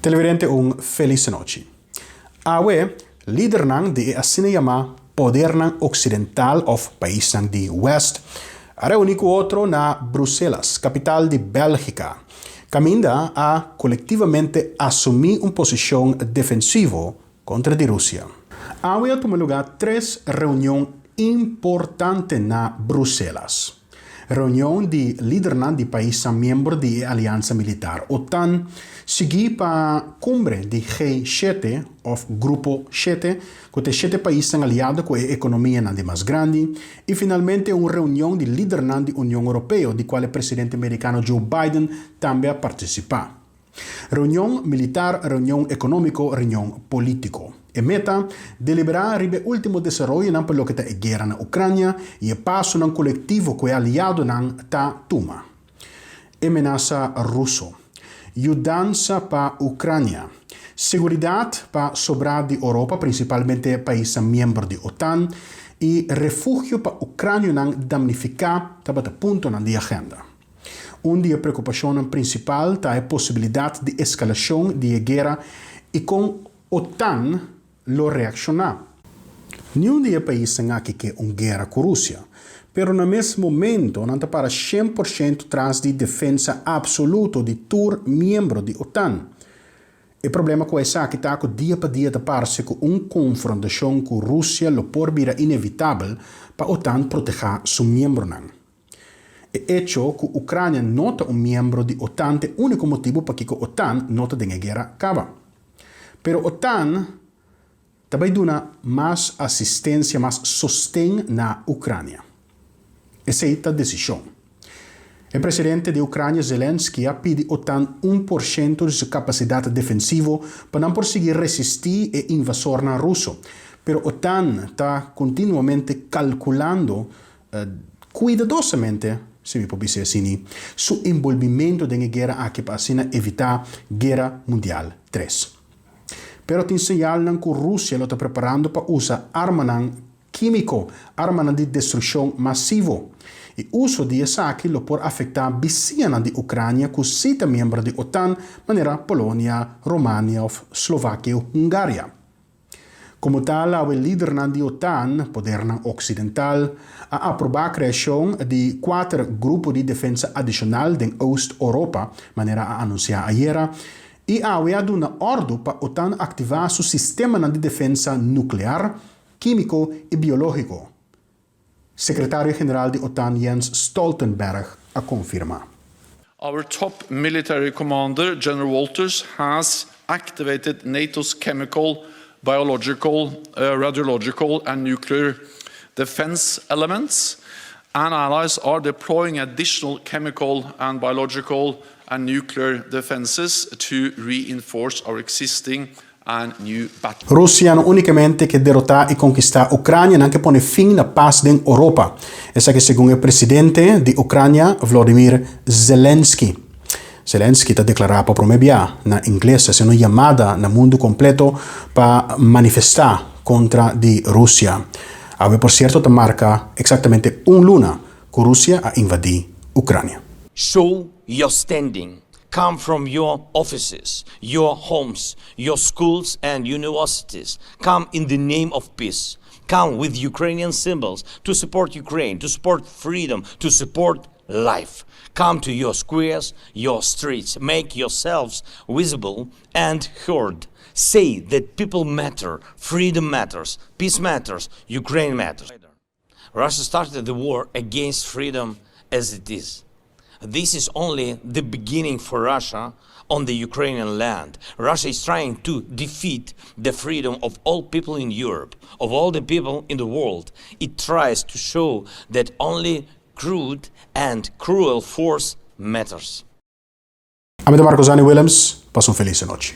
Televidente, un felis nochi. Awe, lidernan di e asina yamá podernan oksidental òf paisnan di West a reuní ku otro na Bruselas, kapital di Bèlgika, kaminda a kolektivamente asumí un posishon defensivo kontra di Rusia. Awe a tuma lugá tres reunion importante na Bruselas. Reunion di lidernan di paisnan miembro di e aliansa militar OTAN, sigui pa kumbre di G7 òf Grupo Shete, ku ta e shete paisnan aliado ku e ekonomianan di mas grandi, i finalmente un reunion di lidernan di Union Europeo di kual e presidente merikano Joe Biden tambe a partisipá. Reunion militar, reunion ekonómiko, reunion polítiko. E meta, deliberá riba e último desaroyonan pa loke ta e guera na Ukrania i e pasonan kolektivo ku e aliadonan ta tuma. E menasa ruso. Yudansa pa Ukrania. Seguridat pa sobrá di Oropa, prinsipalmente paisnan miembro di OTAN, i refugio pa ukranionan damnifiká tabata puntonan di agenda. Un di e preokupashonnan prinsipal ta e posibilidat di eskalashon di e guera i kon OTAN lo reakshoná. Niun di e paisnan aki ke un guera ku Rusia, pero na mes momento nan ta para 100% tras di defensa apsoluto di tur miembro di OTAN. E problema ku esaki ta ku dia pa dia ta parse ku un konfrontashon ku Rusia lo por bira inevitabel pa OTAN protehá su miembronan. E echo ku Ukrania no ta un miembro di OTAN ta e úniko motibu pakiko OTAN no ta den e guera kaba. Pero OTAN ta bai duna mas asistensia, mas sosten na Ukrania. Esei ta desishon. E presidente di Ukrania Zelensky a pidi OTAN 1% di su kapasidat defensivo pa nan por sigui resistí e invasornan ruso. Pero OTAN ta kontinuamente kalkulando Kuidadosamente, si mi por bisa asini, su enbolbimentu den e guera aki pa asina evitá Guera Mundial Tres. Pero tin señalnan ku Rusia lo ta preparando pa usa armanan kímiko, armanan di destrukshon masivo. I uso di esaki lo por afektá bisiñanan di Ukrania ku sí ta miembro di OTAN, manera Polonia, Romania òf Slovakia i Hungaria. Komo tal awe lidernan di OTAN, podernan oksidental, a aprobá kreashon di kuater grupo di defensa adishonal den Oost Oropa, manera a anunsiá ayera, i awe a duna òrdu pa OTAN aktivá su sistemanan di defensa nuklear, kímiko i biológiko. Sekretario general di OTAN Jens Stoltenberg a konfirmá. Our top military commander, General Wolters, has activated NATO's chemical, biological, radiological and nuclear defense elements, and allies are deploying additional chemical and biological and nuclear defenses to reinforce our existing Rusia no únikamente ke derotá i konkistá Ukrania, nan ke pone fin na pas den Oropa. Esaki segun e presidente di Ukrania, Vlodimir Zelensky. Zelensky ta deklará pa promé bia na ingles hasiendo un yamada na mundu kompleto pa manifestá kontra di Rusia. Awe por sierto ta marka eksaktamente un luna ku Rusia a invadí Ukrania. Show your standing Come from your offices, your homes, your schools and universities. Come in the name of peace. Come with Ukrainian symbols to support Ukraine, to support freedom, to support life. Come to your squares, your streets. Make yourselves visible and heard. Say that people matter, freedom matters, peace matters, Ukraine matters. Russia started the war against freedom as it is. This is only the beginning for Russia on the Ukrainian land. Russia is trying to defeat the freedom of all people in Europe, of all the people in the world. It tries to show that only crude and cruel force matters. Ami ta Marco Zani Willems, pasa un felis anochi.